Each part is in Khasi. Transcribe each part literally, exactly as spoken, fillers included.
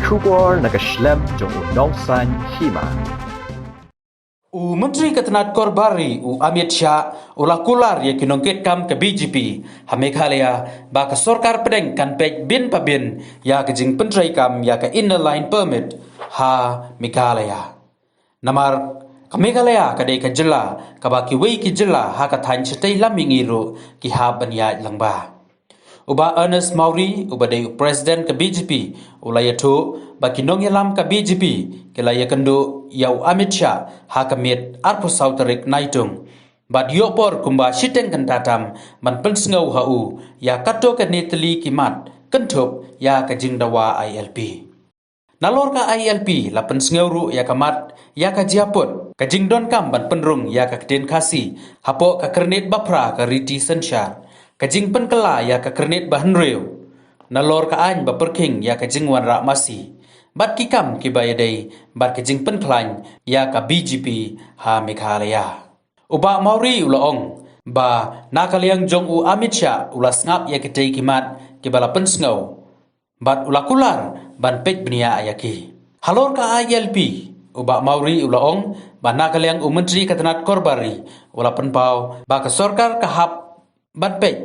Khubor na ka shlem jong u Nongsaiñ Hima. U Myntri ka tnat Korbari u Amit Shah u la kular ïa ki nongkitkam ka B J P ha Meghalaya ba ka sorkar pdeng kan peit bin pa bin ïa ka jingpyntreikam ïa ka Inner Line Permit ha Meghalaya. Namar ka Meghalaya ka dei ka jylla kaba kiwei ki jylla ha ka thaiñ shatei lam mihngi ruh ki hap ban ïaid lyngba. U Bah Ernest Mawrie, uba dei u President ka B J P, u la ïathuh ba ki nongïalam ka B J P ki la ïakynduh ïa u Amit Shah ha ka miet arphew saw tarik Naitung. Bad ïoh por kumba shiteng kynta tam ban pynsngew ha u ïa katto katne tylli ki mat kynthup ïa ka jingdawa I L P. Nalor ka I L P la pynsngew ruh ïa ka mat ïa ka jia put, ka jingdonkam ban pynrung ïa ka ktien Khasi hapoh ka kyrnit ba phra ka riti synshar, ka jingpynkylla ïa ka kyrnit ba hynriew, nalor ka aiñ ba pyrkhing ïa ka jingwanrah masi, bad ki kam kiba ïadei bad ka jingpynkhlaiñ ïa ka B J P ha Meghalaya. U Bah Mawrie u la ong ba na ka liang jong u Amit Shah u la sngap ïa kitei ki mat kiba la pynsngew bad u la kular ban peit bniah ïa ki. Halor ka I L P, u Bah Mawrie u la ong ba na ka liang u Myntri ka tnat Korbari u la pynpaw ba ka sorkar ka hap ban peit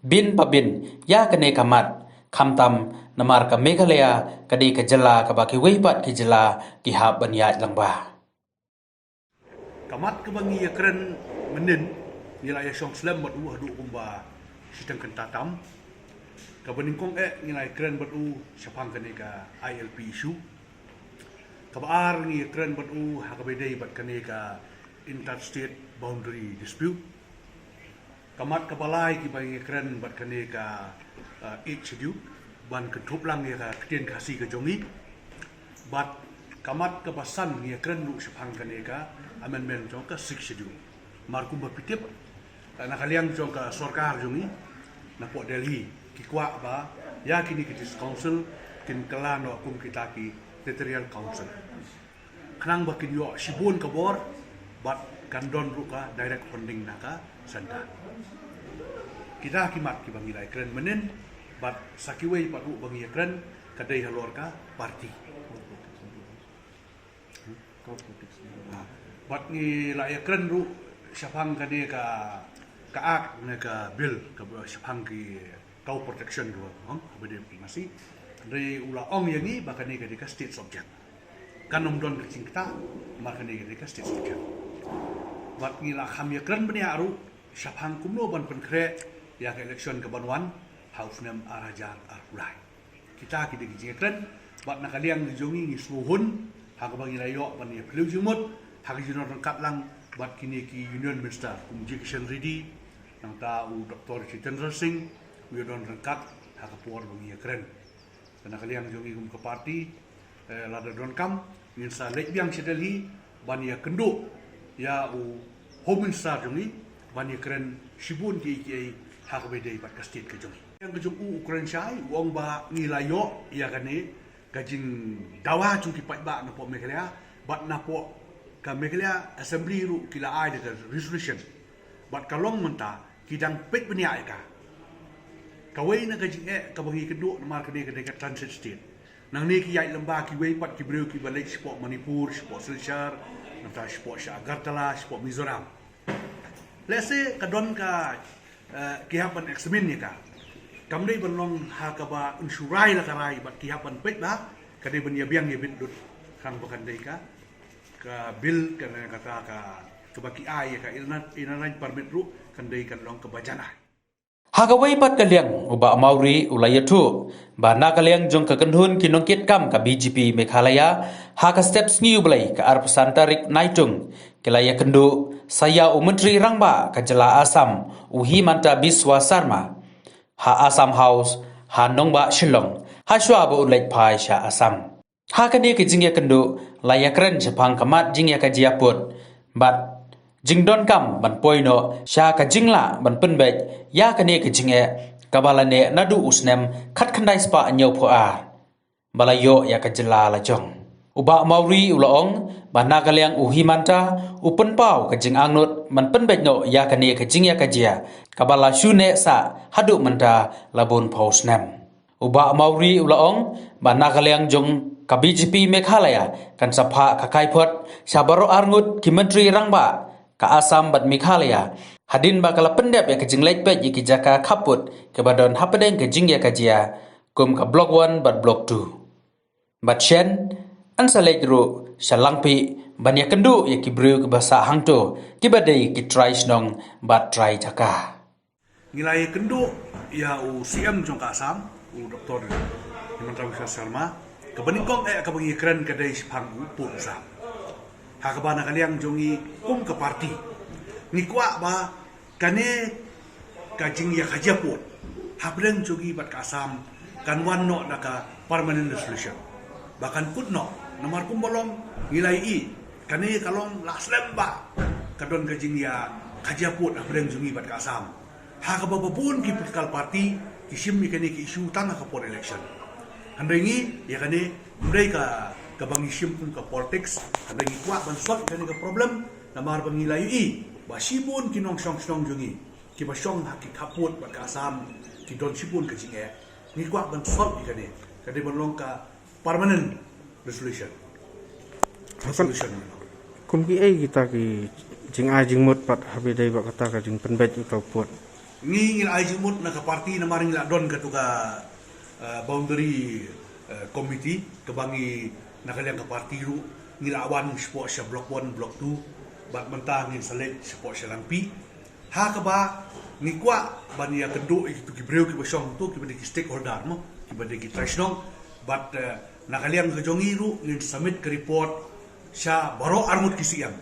bin pa bin ïa kane ka mat, khamtam namar ka Meghalaya ka dei ka jylla kaba kiwei pat ki jylla ki hap ban ïaid lyngba. Ka mat kaba ngi ïakren mynnin, ngi la ïashong slem bad u haduh kumba shiteng kynta tam. Kaba nyngkong eh ngi la ïakren bad u shaphang kane ka I L P issue. Kaba ar ngi ïakren bad u ha kaba ïadei bad kane ka interstate boundary dispute. Ka mat kaba lai kiba ngi ïakren bad kane ka, uh, Eighth Schedule ban kynthup lang ïa ka ktien Khasi ka jong ngi. Bad ka mat kaba san ngi ïakren ruh shaphang kane ka amendment jong ka Sixth Schedule. Mar kumba phi tip, uh, na ka liang jong ka sorkar jong ngi napoh Delhi ki kwah ba ïa kine ki District Council kin kylla noh kum kita ki Territorial Council. Khnang ba kin ïoh shibun ka bor bad kan don ruh ka direct funding na ka centre. Kita ki mat kiba ngi la ïakren mynnin bad sa kiwei pat ruh ba ngi ïakren ka dei halor ka party. Ha. Bad ngi la ïakren ruh shaphang kane ka, ka act ne ka bill kaba shaphang ki cow protection ruh, ong, haba dei ki masi. Hynrei u la ong ïa ngi ba kane ka dei ka state subject. Kan ym don ka jingktah, ba kane ka dei ka state subject. Bad ngi la kham ïakren bniah ruh shaphang kumno ban pynkhreh ïa ka election kaban wan ha u snem ar hajar arphew lai. Kita ki dei ki jingïakren, bad na ka liang jong ngi ngi sngewhun ha kaba ngi la ïoh ban ïa phylliew jingmut ha ka jingdon ryngkat lang bad kine ki Union Minister kum J Kishan Reddy, nangta u Doctor Jitendra Singh, u ïadon ryngkat ha ka por ba ngi ïakren. Te na ka liang jong ngi kum ka party, eh, lada donkam, ngin sa leit biang sha Delhi ban ïakynduh ïa u Home Minister jong ngi ban ïakren shibun kiei kiei ha kaba ïadei bad ka state ka jong ngi. Ïa ka jong u, u kren shai, u ong ba ngi la ïoh ïa kane ka jingdawa jong ki paidbah napoh Meghalaya, bad napoh ka Meghalaya Assembly ruh ki la ai da ka resolution. Bad ka long mynta ki dang peit bniah ïa ka. Kawei na ka jingeh kaba ngi kynduh namar kane ka dei ka transit state. Nangne ki ïaid lyngba kiwei pat ki briew kiba leit shapoh Manipur, shapoh Silchar, nangta shapoh sha Agartala, shapoh Mizoram. Lehse ka don ka, eh, ki hap ban examine ïa ka. Kam dei ban long ha kaba ïnshurai la ka rai bad ki hap ban peit ba ka dei ban ïa biang ïa bit lut khnang ba kan dei ka, ka bill ka, kata ka, kaba ki ai ïa ka inner, inner line permit ruh kan dei kan long kaba janai. Ha kawei pat ka liang, u Bah Mawrie u la ïathuh ba na ka liang jong ka kynhun ki nongkitkam ka B J P Meghalaya, ha ka step sngi U Blei ka arphew san tarik Naitung, ki la ïakynduh sa ïa u Myntri Rangbah ka jylla Assam, u Himanta Biswa Sarma, ha Assam House, ha nongbah Shillong, ha shuwa ba u leit phai sha Assam. Ha kane ka jingïakynduh la ïakren shaphang ka mat jingïakajia pud bad jingdonkam ban poi noh sha ka jinglah ban pynbeit ïa kane ka jingeh kaba la neh naduh u snem khatkhyndai spah hynñiewphew ar ba la ïoh ïa ka jylla la jong. U Bah Mawrie u la ong ba na ka liang u Himanta u pynpaw ka jingangnud ban pynbeit noh ïa kane ka jingïakajia kaba la shu neh sah haduh mynta la bun phew snem. U Bah Mawrie u la ong ba na ka liang jong ka B J P Meghalaya kan sa phah ka kaiphod sha baroh arngut ki myntri rangbah ka Assam bad Meghalaya hadien ba ka la pyndep ïa ka jingleit peit ïa ki jaka khappud kiba don hapdeng ka jingïakajia kum ka Block One bad Block Two. Bad shen, yn sa leit ruh sha Langpih ban ïakynduh ïa ki briew kiba sah hangto kiba dei ki trai shnong bad trai jaka. Ngi la ïakynduh ïa u C M jong ka Assam, u Doctor Himanta Biswa Sarma, kaba nyngkong eh kaba ngi kren ka dei shaphang u pud u sam. Ha kaba na ka liang jong ngi kum ka party, ngi kwah ba kane ka jingïakajia pud hapdeng jong ngi bad ka Assam kan wan noh da ka permanent resolution ba kan kut noh. Namar kumba long ngi la ïohi, kane ka long la slem ba ka don ka jingïakajia pud hapdeng jong ngi bad ka Assam. Ha kaba ba bun ki political party ki shim ïa kane ka issue tang ha ka por election. Hynrei ngi ïa kane ym dei ka kaba ngi shim kum ka politics, hynrei ngi kwah ban solve ïa kane ka problem. Namar ba ngi la ïohi ba shibun ki nongshong shnong jong ngi kiba shong ha ki khappud bad ka Assam ki don shibun ka jingeh. Ngi kwah ban solve ïa kane, ka dei ban long ka permanent resolution. Hakan resolution. Kum ki ei kita ki jingai jingmut pat haba dei bad kata ka jingpynbeit ïa ka pud? Ngi ngi la ai jingmut na ka party namar ngi la don katu ka, eh, boundary, eh, committee kaba ngi na ka liang ka party ruh ngi la wan shapoh sha Block One, Block Two, bad mynta ngin sa leit shapoh sha Langpih. Ha kaba ngi kwah ban ïakynduh ïa kitu ki briew kiba shong tu, kiba dei ki stakeholder mo, kiba dei ki trai shnong. Bad, eh, na ka liang ka jong ngi ruh ngin submit ka report sha baroh arngut ki C M,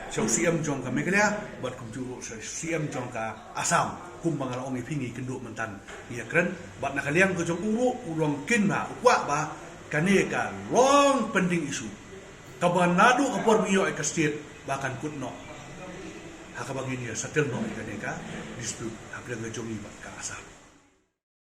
sha u C M jong ka Meghalaya bad kumjuh ruh sha u C M jong ka Assam. Kumba nga la ong ïa phi, ngi kynduh mynta ngi ïakren. Bad na ka liang ka jong u ruh u long kynmaw, u kwah ba kane ka long pending issue kaba naduh ka por ba ngi ïoh ïa ka state ba kan kut noh, ha kaba ngin ïa settle noh ïa kane ka dispute hapdeng ka jong ngi bad ka Assam.